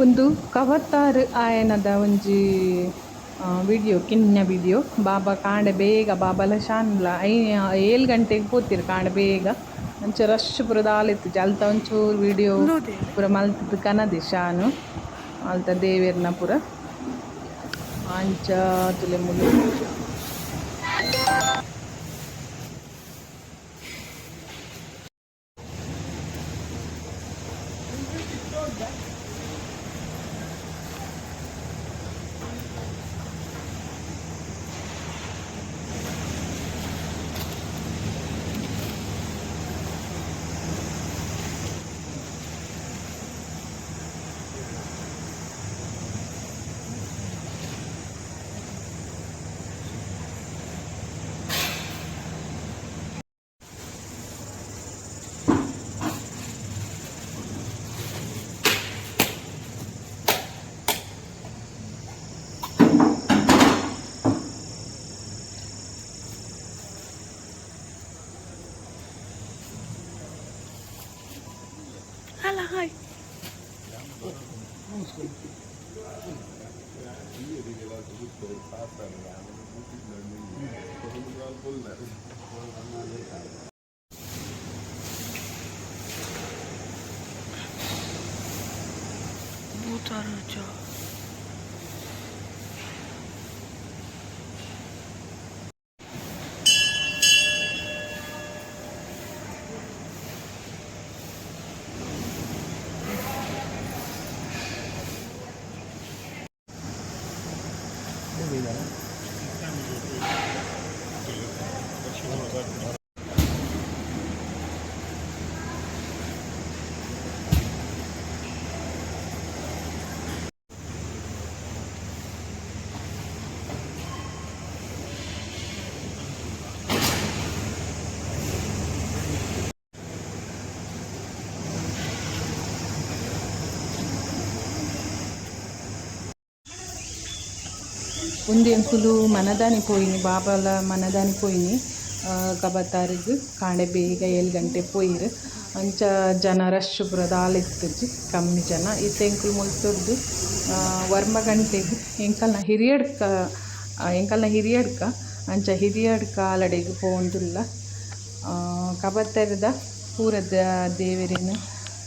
ಉಂದು ಕಬತ್ತಾರ್ ಆಯನದ ಒಂಜಿ ವಿಡಿಯೋ ಕಿನ್ಯ ವಿಡಿಯೋ. ಬಾಬಾ ಕಾಂಡೆ ಬೇಗ ಬಾಬಾಲ ಶಾನ್ಲ ಐನ್ 7 ಗಂಟೆಗ್ ಪೋತೆರ್ ಕಾಂಡೆ ಬೇಗ. ಅಂಚ ರಶ್ ಪೂರ ದಾಲ ಇತ್ತಿಜಿ ಅಲ್ತ ಒಂಚೂರು ವಿಡಿಯೋ ಪೂರ ಮಲ್ತುದು ಕನದೆ ಶಾನು ಅಲ್ತ ದೇವೆರ್ನ ಪೂರ ಅಂಚ ತೂಲೆ ಮೂಲು. Hala, hi. ಭೂತಾರಾಜ. ಉಂದು ಎಂಕುಲು ಮನದಾನಿ ಪೋಯಿನಿ ಬಾಬಾಲ ಮನದಾನಿ ಪೋಯಿನಿ ಕಬತ್ತಾರ್ಗ್ ಕಾಂಡೆ ಬೇಗ 7 ಗಂಟೆ ಪೋಯೆರ್. ಅಂಚ ಜನ ರಶ್ ಪೂರ ದಾಲ ಇತ್ತುಜಿ ಕಮ್ಮಿ ಜನ. ಇತ್ತೆ ಎಂಕುಲು ಮುಲ್ತುರ್ದು ಒರ್ಂಬ ಗಂಟೆಗ್ ಎಂಕಲ್ನ ಹಿರಿಯಡ್ಕ ಎಂಕಲ್ನ ಹಿರಿಯಡ್ಕ ಅಂಚ ಹಿರಿಯಡ್ಕ ಆಲಡೆಗ್ ಪೋವೊಂದುಲ್ಲ. ಕಬತ್ತಾರ್ದ ಪೂರ ದೇವೆರೆನ್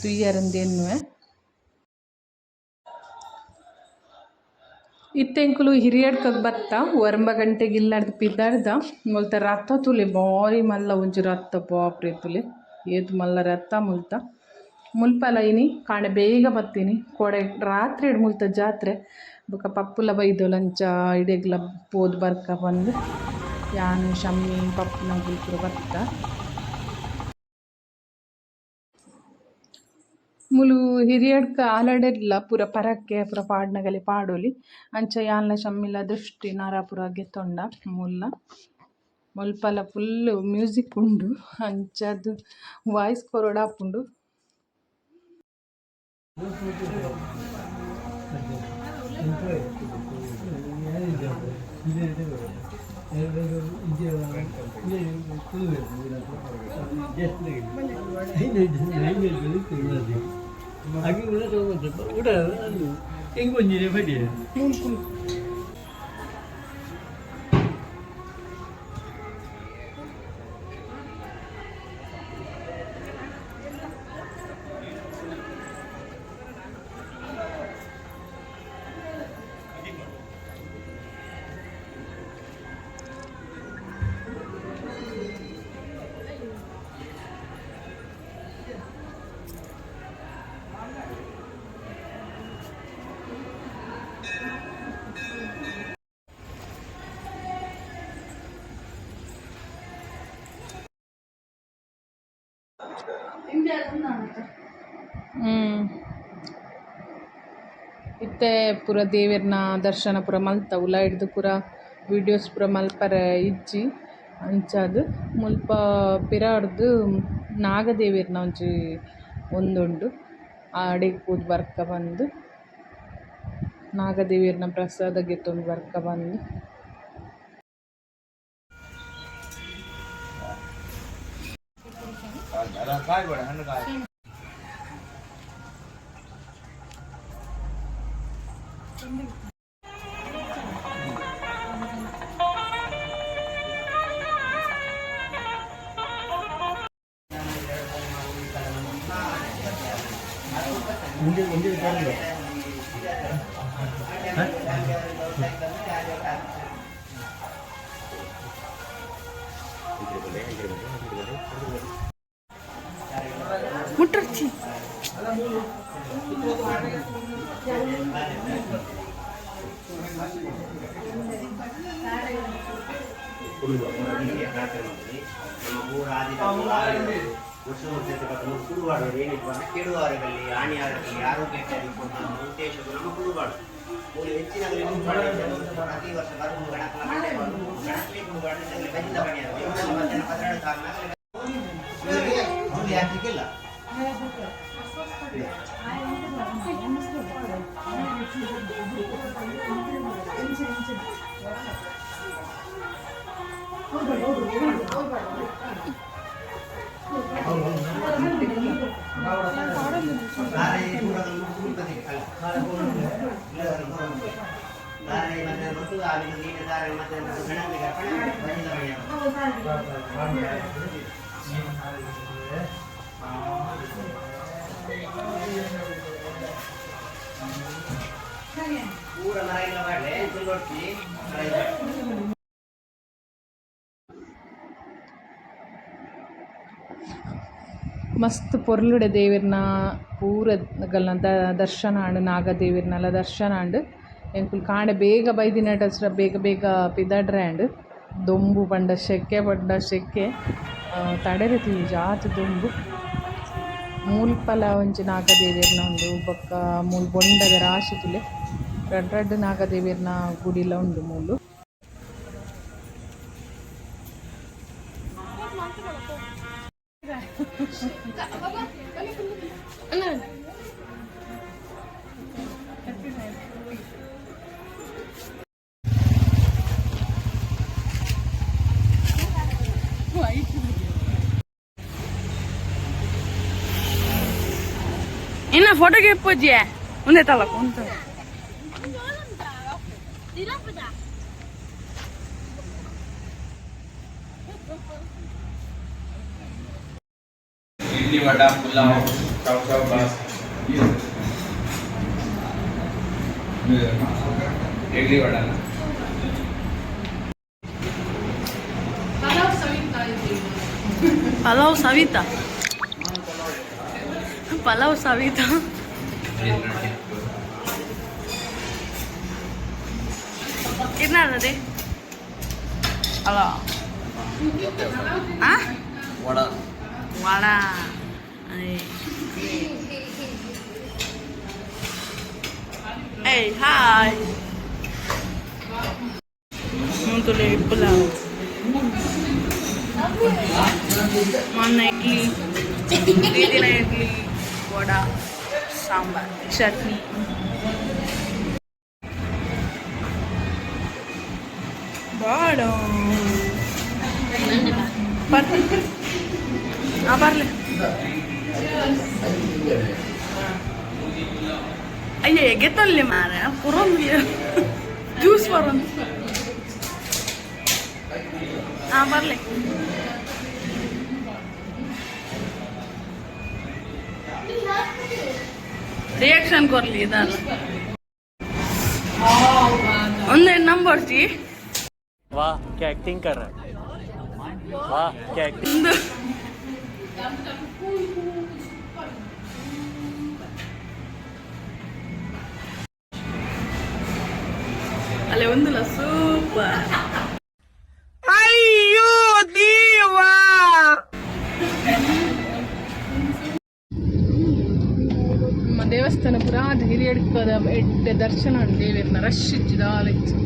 ತೂಯೆರೆಂದ್ ಎನ್ನುವೆ. ಇತ್ತೆ ಎಂಕುಲು ಹಿರಿಯಡ್ಕಗ್ ಬತ್ತ ಒರ್ಂಬ ಗಂಟೆಗ್ ಇಲ್ಲಡ್ದ್ ಪಿದಡ್ದ ಮುಲ್ತ ರಥ ತೂಲೆ ಬಾರಿ ಮಲ್ಲ ಒಂಜಿ ರಥ ಬಾಪ್ರೆ ತೂಲೆ ಏತ್ ಮಲ್ಲ ರಥ ಮುಲ್ತ. ಮುಲ್ಪಲ ಇನಿ ಕಾಂಡೆ ಬೇಗ ಬತ್ತಿನಿ ಕೋಡೆ ರಾತ್ರೆಡ್ ಮುಲ್ತ ಜಾತ್ರೆ ಬೊಕ ಪಪ್ಪುಲ ಬೈದೊಲು ಅಂಚ ಇಡೆಗ್ಲ ಪೋದು ಬರ್ಕ ಪಂದ್ ಯಾನ್ ಶಮ್ಮಿ ಪಪ್ಪುನಕುಲು ಪೂರ ಬತ್ತ. ಮೂಲು ಹಿರಿಯಡ್ಕ ಆಲಡೆಡ್ಲ ಪೂರ ಪರಕೆ ಪೂರ ಪಾಡ್ನಗಲೆ ಪಾಡೊಲಿ ಅಂಚ ಯಾನ್ಲ ಶಮ್ಮಿಲ ದೃಷ್ಟಿ ನರ ಪೂರ ಗೆತೊಂಡ ಮುಲ್ಲ. ಮುಲ್ಪಲ ಫುಲ್ಲ್ ಮ್ಯೂಸಿಕ್ ಉಂಡು ಅಂಚಾದ್ ವಾಯ್ಸ್ ಕೊರೊಡಾಪುಂಡು. ಇತ್ತೆ ಪೂರ ದೇವೆರ್ನ ದರ್ಶನ ಪೂರ ಮಲ್ತ ಉಲಾಯಿಡ್ದ್ ಪೂರ ವೀಡಿಯೋಸ್ ಪೂರ ಮಲ್ಪರೆ ಇಜ್ಜಿ. ಅಂಚಾದ್ ಮುಲ್ಪ ಪಿರವುಡ್ದು ನಾಗದೇವೆರ್ನ ಒಂಜಿ ಉಂದುಂಡು ಅಡೆಗ್ ಪೋದು ಬರ್ಕ ಪಂದ್ ನಾಗದೇವೆರ್ನ ಪ್ರಸಾದ ಗೆತೊಂದು ಬರ್ಕ ಪಂದ್. ಮುಟ್ಟರ್ಚಿ. ಕೆಡುವಾರದಲ್ಲಿ ಹಾನಿಯಾರದಲ್ಲಿ ಆರೋಗ್ಯ ಉದ್ದೇಶವು ನಮ್ಮ ಕುರುಬಾಡು ಮೂಲ ಹೆಚ್ಚಿನ ಪ್ರತಿ ವರ್ಷ ಬರುವ ಗಣಕನ ಗಣಕಲಿ ಕುರುಬಾಡು ಬಜಿದ ಬಣಿಯಾರು ಮಧ್ಯಾಹ್ನ 12 ಸಾವಿರ ಇವರಿಗೆ ಕೂಲಿ ಹಾಕ್ಲಿಕ್ಕಿಲ್ಲ. ಪೂರ ಮರ ಇಲ್ಲ ಮಾಡಲೆ ತುಲ್ಲೊಟ್ಟಿ ಮರ ಇಲ್ಲ. ಮಸ್ತ್ ಪೊರ್ಲುಡೆ ದೇವೆರ್ನ ಪೂರ ಗಲ್ನ ದರ್ಶನ ಆಂಡ್, ನಾಗದೇವೆರ್ನಲ ದರ್ಶನ ಆಂಡ್. ಎಂಕುಲು ಕಾಂಡೆ ಬೇಗ ಬೈದಿನಟಸ್ರ ಬೇಗ ಬೇಗ ಪಿದಡ್ರೆ ಆಂಡ್. ದೊಂಬು ಪಂಡ ಶೆಕೆ ಪಂಡ ಶೆಕೆ, ತಡೆರೆ ಜಾತಿ ದೊಂಬು. ಮೂಲ್ಪಲ ಒಂಜಿ ನಾಗದೇವೆರ್ನ ಉಂಡು, ಬೊಕ್ಕ ಮೂಲು ಬೊಂಡದ ರಾಶಿ ತೂಲೆ, ರಡ್ಡ್ ರಡ್ಡ್ ನಾಗದೇವೆರ್ನ ಗುಡಿಲ ಉಂಡು ಮೂಲು. ಇನ್ನ ಫೋಟೋಗೆ ಪೂಜೆ ಒಂದೇ ತಲಕ ಉಂಟು. इडली, वडा, पुलाव, चाव चाव बास, इडली वडा. ಪಲಾವ್ ಸವಿತಾ, ಪಲಾವ್ ಸವಿತಾ. என்னது ಅಲ್ಲ? ಆ वडा. ವಡ. ಏಯ್, ಹಾಯ್. ಮುಂತುಲೆ ಪುಲಾವ್, ಮೊನ್ನೆ ಇಡ್ಲಿ, ದಿನ ಇಡ್ಲಿ, ವಡ, ಸಾಂಬಾರ್, ಚಟ್ನಿ. ಬಾಡ ಬರ್ಲಿ. ಅಯ್ಯ, ಗೆತ್ತಲ್ಲಿ ಮಾರ ಪುರೊಂದು ಜ್ಯೂಸ್ ಬರೊಂದು. ಹಾಂ, ಬರ್ಲಿ. ರಿಯಾಕ್ಷನ್ ಕೊರ್ಲಿ ಇದಲ್ಲ. ಒಂದೇ ನಂಬರ್ಸಿ. वाह, क्या एक्टिंग कर रहा है! वाह, क्या एक्टिंग! ಒಂದು ಅಲ್ಲೇ ಒಂದಿಲ್ಲ. ಸೂಪರ್. ಅಯ್ಯೋ ದೇವಾ! ನಮ್ಮ ದೇವಸ್ಥಾನ ಪೂರಾ ಹಿರಿಯಡ್ಕದ ಎಡ್ಡೆ ದರ್ಶನ ಉಂಡು ದೇವೆರ್ನ. ರಶ್ ಇಜ್ಜಿ, ದಾಲ ಇಜ್ಜಿ.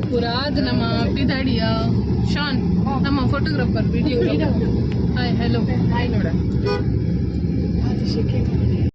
ಪೂರಾದ್ ನಮ್ಮ ಪಿದಾಡಿಯ ಶಾನ್, ನಮ್ಮ photographer, video. Hi, hello, hi. ನೋಡ.